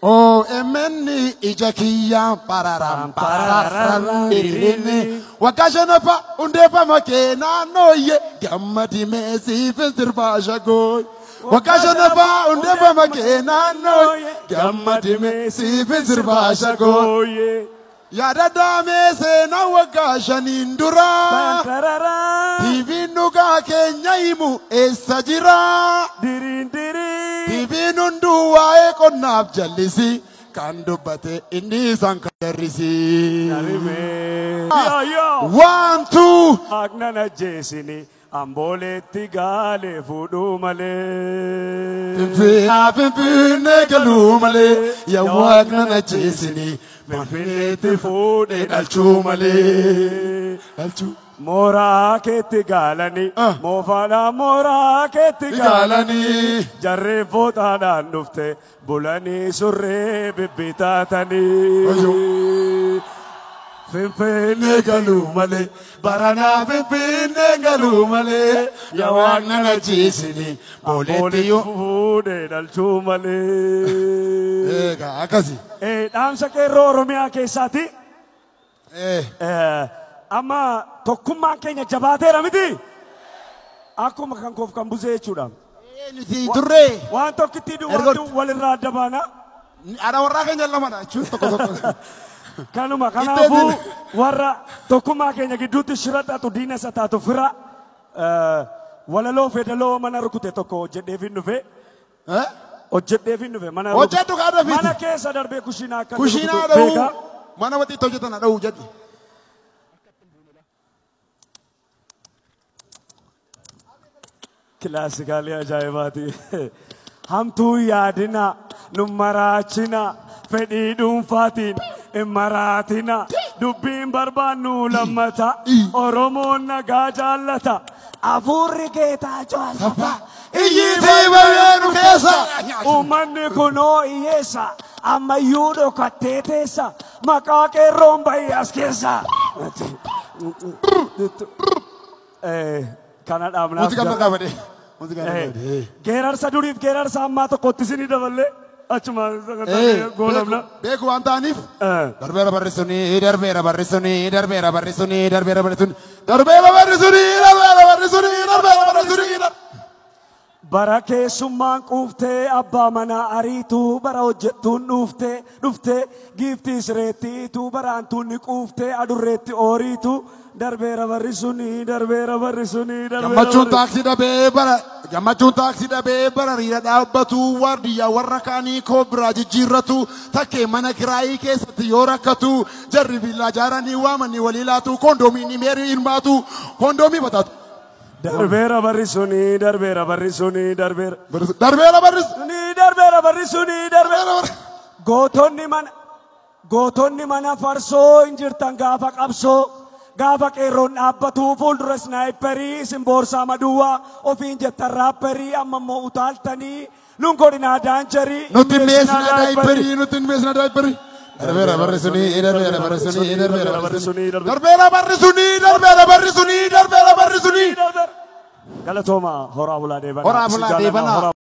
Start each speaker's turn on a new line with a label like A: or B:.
A: OMN ija kiyyaan pararam pararam irinni waggaa shanaffaa hundeeffama kee naannooyye gammadimee siifin sirbaa shagooy. Waggaa shanaffaa hundeeffama kee naannooyye gammadimee siifin sirbaa shagooy. Yaadaddaamee seenaa waggaa shaniin dura TV'n dhugaa keenya himu eessa jira? TV'n hunduu waa'ee qonnaaf jallisi kan dubbate inni isaan kan darrisi. 1 2
B: Waaqnan ajjeesini ambooleetti gaalee fuudhuu malee.
A: Finfinnee galuu malee yaa waaqnan ajjeesini Finfinneetti fuudhee dhalchuu malee. Dhalchuu.
B: Mooraa keetti gaalanii moofaadhaan mooraa keetti
A: gaalanii
B: jarreen fooxaadhaan dhufte bulanii surree bibbitaatanii.
A: Finfinnee galuu malee baranaa Finfinnee galuu malee yaa waaqnan ajjeesini booleetti yoo
B: fuudhee dhalchuu malee.
A: Egaa akkasi.
B: Dhaamsa qeerroo Oromiyaa keessaati. Amma tokkummaan keenya jabaateera miti. Akkuma kan koof kan busee jechuudha.
A: Nuti turree.
B: Waan tokkitti duwwaatu walirraa adda baana.
A: Haadha warraa keenya lamadha jechuun tokko tokko.
B: Kanuma kanaafuu warra tokkummaa keenya gidduutti shira xaxu diina isa taatu fira walaloo fedaloo mana rukute tokko hojjedheefin dhufe. Hojjedheefin dhufe mana
A: Hojjedhu kaa dhafiiti.
B: Mana keessa darbee kushiinaa akka
A: Kushiinaa dha'uu mana waxiitti hojjetan dha'uu jedhi.
B: Kilaasikaalii ajaa'ibaati. Hamtuu yaadina nu maraachina fedhii dhuunfaatiin hin maraatina dubbiin barbaannu lammata Oromoon nagaa jaallata hafuurri Geetaachoo Asaffaa
A: Iyyiitii bahee nu keessa.
B: Uummanni kunoo hiyyeessa ammayyuu dhokattee teessa maqaa qeerroon bahee as keessa. Kana dhaabnaaf.
A: Muuziqaan dhaabate. Muuziqaan dhaabate.
B: Geerarsa duriif geerarsa ammaa tokkotti isinii daballee achuma goolabna.
A: Beeku waan ta'aniif. Darbeera barreessunii darbeera barreessunii darbeera barreessunii darbeera barreessunii darbeera barreessunii darbeera barreessunii darbeera barreessunii.
B: Bara keessummaan quuftee abbaa manaa ariituu bara hojjettuun dhuftee dhuftee giiftii sireettiituu bara hantuunni quuftee adurreetti ooriituu darbeera barrisunii darbeera barrisunii darbeera.
A: Gammachuun taaksii dhabee bara gammachuun taaksii dhabee bara riira dhaabbatu waardiyyaa warra kaanii koo biraa jijjiirratu takkee mana kiraayii keessatti yoo rakkatu jarri villaa jaaranii waamanii walii laatu koondoomiin meerii hirmaatu koondoomii bataatu.
B: Darbeera barrisunii darbeera barrisunii darbeera.
A: Darbeera barrisunii
B: darbeera barrisunii darbeera. Gootonni mana farsoo hin jirtan gaafa qabsoo gaafa qeerroon dhaabbatu fuuldura snaayiperii isin boorsaa maduwwaa ofiin jettan raapperii amma immoo utaaltanii nun godhinaa daanjarii.
A: Nuti meesnaa daayiperii nuti meesnaa daayiperii. Darbeera barrisunii darbeera barrisunii darbeera barrisunii darbeera barrisunii darbeera barrisunii darbeera barrisunii.
B: Galatooma horaa bulaa deebanaa.
A: Horaa bulaa deebanaa.